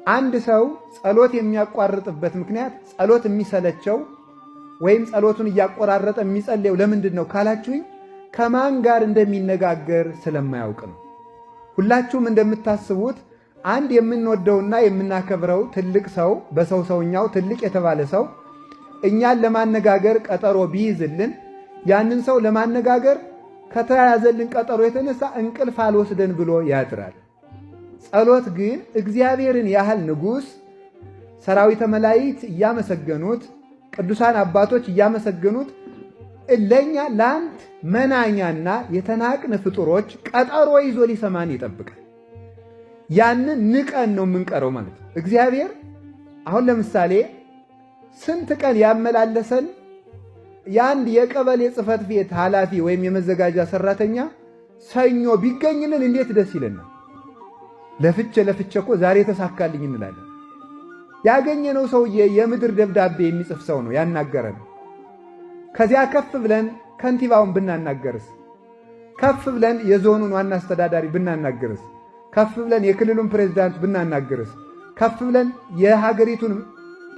አንድ ሰው ጸሎት የሚያቋርጥበት ምክንያት ጸሎት የሚሰለቸው ወይም ጸሎቱን እያቆራረጠ የሚጸልየው ለምንድን ነው ካላችሁኝ፣ ከማን ጋር እንደሚነጋገር ስለማያውቅ ነው። ሁላችሁም እንደምታስቡት አንድ የምንወደውና የምናከብረው ትልቅ ሰው፣ በሰው ሰውኛው ትልቅ የተባለ ሰው እኛን ለማነጋገር ቀጠሮ ቢይዝልን ያንን ሰው ለማነጋገር ከተያዘልን ቀጠሮ የተነሳ እንቅልፍ አልወስደን ብሎ ያድራል። ጸሎት ግን እግዚአብሔርን ያህል ንጉሥ፣ ሰራዊተ መላእክት እያመሰገኑት፣ ቅዱሳን አባቶች እያመሰገኑት፣ ለእኛ ለአንድ መናኛና የተናቅን ፍጡሮች ቀጠሮ ይዞ ሊሰማን ይጠብቃል። ያንን ንቀን ነው የምንቀረው ማለት ነው። እግዚአብሔር አሁን ለምሳሌ ስንት ቀን ያመላለሰን የአንድ የቀበሌ ጽሕፈት ቤት ኃላፊ ወይም የመዘጋጃ ሰራተኛ ሰኞ ቢገኝልን እንዴት ደስ ይለናል። ለፍቼ ለፍቼ እኮ ዛሬ ተሳካልኝ እንላለን። ያገኘነው ሰውዬ የምድር ደብዳቤ የሚጽፍ ሰው ነው ያናገረን። ከዚያ ከፍ ብለን ከንቲባውን ብናናገርስ? ከፍ ብለን የዞኑን ዋና አስተዳዳሪ ብናናግርስ? ከፍ ብለን የክልሉን ፕሬዝዳንት ብናናግርስ? ከፍ ብለን የሀገሪቱን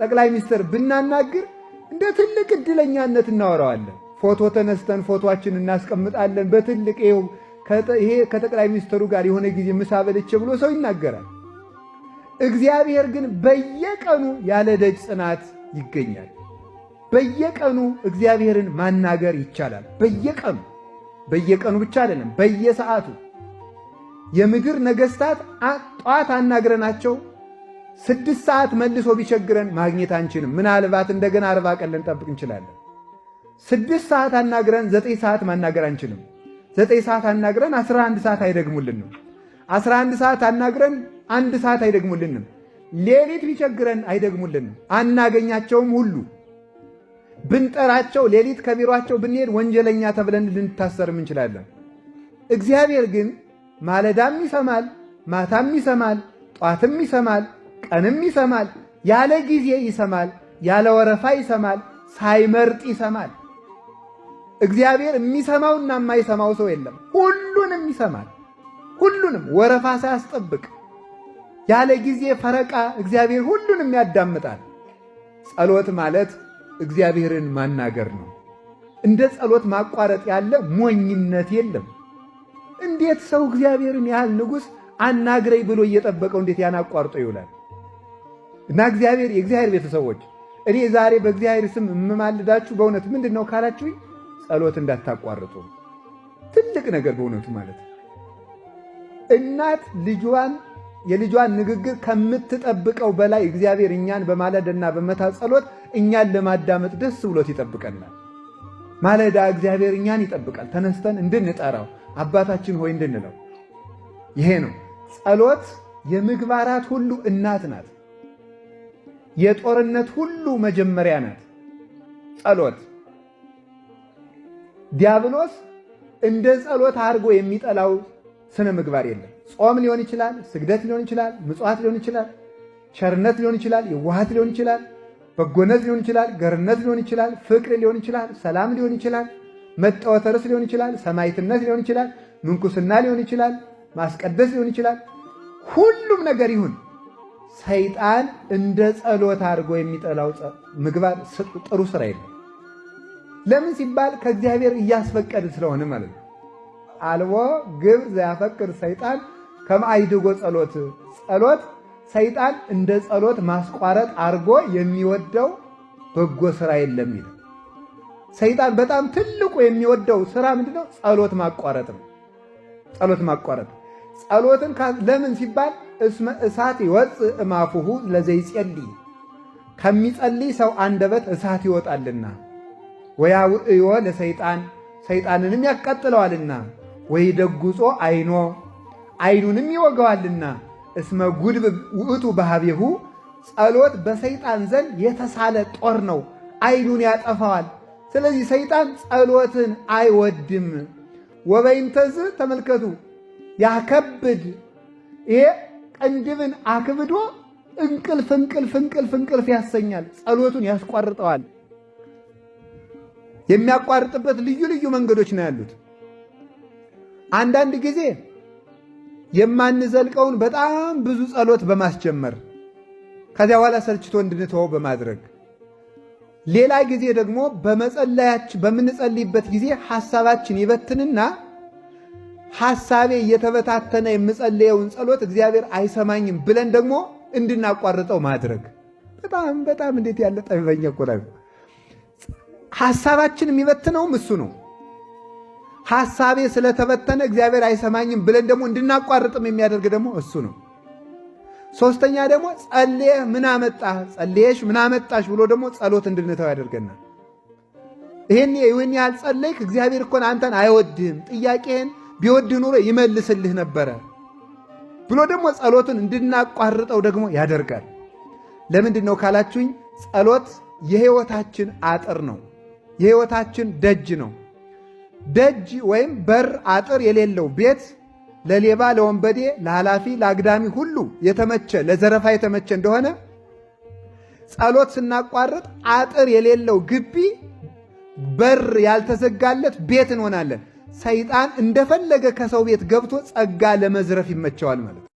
ጠቅላይ ሚኒስትር ብናናግር እንደ ትልቅ እድለኛነት እናወራዋለን። ፎቶ ተነስተን ፎቶአችን እናስቀምጣለን። በትልቅ ይሄ ከጠቅላይ ሚኒስትሩ ጋር የሆነ ጊዜ ምሳ በልቼ ብሎ ሰው ይናገራል። እግዚአብሔር ግን በየቀኑ ያለ ደጅ ጽናት ይገኛል። በየቀኑ እግዚአብሔርን ማናገር ይቻላል። በየቀኑ፣ በየቀኑ ብቻ አይደለም፣ በየሰዓቱ። የምድር ነገስታት ጠዋት አናግረናቸው 6 ሰዓት መልሶ ቢቸግረን ማግኘት አንችልም። ምናልባት እንደገና 40 ቀን ልንጠብቅ እንችላለን። 6 ሰዓት አናግረን 9 ሰዓት ማናገር አንችልም። 9 ሰዓት አናግረን 11 ሰዓት አይደግሙልንም። 11 ሰዓት አናግረን 1 ሰዓት አይደግሙልንም። ሌሊት ቢቸግረን አይደግሙልንም። አናገኛቸውም ሁሉ። ብንጠራቸው፣ ሌሊት ከቢሯቸው ብንሄድ ወንጀለኛ ተብለን ልንታሰርም እንችላለን። እግዚአብሔር ግን ማለዳም ይሰማል፣ ማታም ይሰማል፣ ጧትም ይሰማል፣ ቀንም ይሰማል። ያለ ጊዜ ይሰማል፣ ያለ ወረፋ ይሰማል፣ ሳይመርጥ ይሰማል። እግዚአብሔር የሚሰማውና የማይሰማው ሰው የለም። ሁሉንም ይሰማል። ሁሉንም ወረፋ ሳያስጠብቅ ያለ ጊዜ ፈረቃ እግዚአብሔር ሁሉንም ያዳምጣል። ጸሎት ማለት እግዚአብሔርን ማናገር ነው። እንደ ጸሎት ማቋረጥ ያለ ሞኝነት የለም። እንዴት ሰው እግዚአብሔርን ያህል ንጉሥ አናግረኝ ብሎ እየጠበቀው እንዴት ያን አቋርጦ ይውላል? እና እግዚአብሔር የእግዚአብሔር ቤተሰቦች፣ እኔ ዛሬ በእግዚአብሔር ስም የምማልዳችሁ በእውነት ምንድን ነው ካላችሁኝ፣ ጸሎት እንዳታቋርጡ። ትልቅ ነገር በእውነቱ ማለት እናት ልጇን የልጇን ንግግር ከምትጠብቀው በላይ እግዚአብሔር እኛን በማለዳና በመታ ጸሎት እኛን ለማዳመጥ ደስ ብሎት ይጠብቀናል። ማለዳ እግዚአብሔር እኛን ይጠብቃል፣ ተነስተን እንድንጠራው፣ አባታችን ሆይ እንድንለው። ይሄ ነው ጸሎት። የምግባራት ሁሉ እናት ናት። የጦርነት ሁሉ መጀመሪያ ናት ጸሎት። ዲያብሎስ እንደ ጸሎት አድርጎ የሚጠላው ስነ ምግባር የለም። ጾም ሊሆን ይችላል፣ ስግደት ሊሆን ይችላል፣ ምጽዋት ሊሆን ይችላል፣ ቸርነት ሊሆን ይችላል፣ የዋሃት ሊሆን ይችላል፣ በጎነት ሊሆን ይችላል፣ ገርነት ሊሆን ይችላል፣ ፍቅር ሊሆን ይችላል፣ ሰላም ሊሆን ይችላል፣ መጠወተ ርስ ሊሆን ይችላል፣ ሰማዕትነት ሊሆን ይችላል፣ ምንኩስና ሊሆን ይችላል፣ ማስቀደስ ሊሆን ይችላል። ሁሉም ነገር ይሁን፣ ሰይጣን እንደ ጸሎት አድርጎ የሚጠላው ምግባር ጥሩ ስራ የለም። ለምን ሲባል ከእግዚአብሔር እያስፈቀድ ስለሆነ ማለት ነው። አልቦ ግብር ዘያፈቅር ሰይጣን ከመ አይድጎ ጸሎት። ጸሎት ሰይጣን እንደ ጸሎት ማስቋረጥ አድርጎ የሚወደው በጎ ስራ የለም ይላል። ሰይጣን በጣም ትልቁ የሚወደው ስራ ምንድነው? ጸሎት ማቋረጥ ነው። ጸሎት ማቋረጥ። ጸሎትን ለምን ሲባል እስመ እሳት ይወፅእ እምአፉሁ ለዘይጼልይ፣ ከሚጸልይ ሰው አንደበት እሳት ይወጣልና፣ ወያውዕዮ ለሰይጣን፣ ሰይጣንንም ያቃጥለዋልና፣ ወይደጉጾ አይኖ፣ አይኑንም ይወገዋልና፣ እስመ ጉድብ ውእቱ በኀቤሁ፣ ጸሎት በሰይጣን ዘንድ የተሳለ ጦር ነው፣ አይኑን ያጠፋዋል። ስለዚህ ሰይጣን ጸሎትን አይወድም። ወበይንተዝ ተመልከቱ፣ ያከብድ፣ ይሄ ቅንድብን አክብዶ እንቅልፍ እንቅልፍ እንቅልፍ እንቅልፍ ያሰኛል፣ ጸሎቱን ያስቋርጠዋል። የሚያቋርጥበት ልዩ ልዩ መንገዶች ነው ያሉት። አንዳንድ ጊዜ የማንዘልቀውን በጣም ብዙ ጸሎት በማስጀመር፣ ከዚያ በኋላ ሰልችቶ እንድንተወው በማድረግ፣ ሌላ ጊዜ ደግሞ በመጸለያችን በምንጸልይበት ጊዜ ሐሳባችን ይበትንና ሐሳቤ እየተበታተነ የምጸልየውን ጸሎት እግዚአብሔር አይሰማኝም ብለን ደግሞ እንድናቋርጠው ማድረግ። በጣም በጣም እንዴት ያለ ጠቢበኛ እኮ ነው። ሐሳባችን የሚበትነውም እሱ ነው። ሐሳቤ ስለተበተነ እግዚአብሔር አይሰማኝም ብለን ደግሞ እንድናቋርጥም የሚያደርግ ደግሞ እሱ ነው። ሶስተኛ ደግሞ ጸልየህ ምን አመጣህ፣ ጸልየሽ ምን አመጣሽ ብሎ ደግሞ ጸሎት እንድንተው ያደርገናል። ይሄን ያህል ጸለይክ፣ እግዚአብሔር እኮ አንተን አይወድህም፣ ጥያቄህን ቢወድህ ኑሮ ይመልስልህ ነበረ ብሎ ደግሞ ጸሎትን እንድናቋርጠው ደግሞ ያደርጋል። ለምንድን ነው ካላችሁኝ፣ ጸሎት የሕይወታችን አጥር ነው። የሕይወታችን ደጅ ነው። ደጅ ወይም በር አጥር የሌለው ቤት ለሌባ፣ ለወንበዴ፣ ለኃላፊ፣ ለአግዳሚ ሁሉ የተመቸ፣ ለዘረፋ የተመቸ እንደሆነ፣ ጸሎት ስናቋርጥ አጥር የሌለው ግቢ፣ በር ያልተዘጋለት ቤት እንሆናለን። ሰይጣን እንደፈለገ ከሰው ቤት ገብቶ ጸጋ ለመዝረፍ ይመቸዋል ማለት ነው።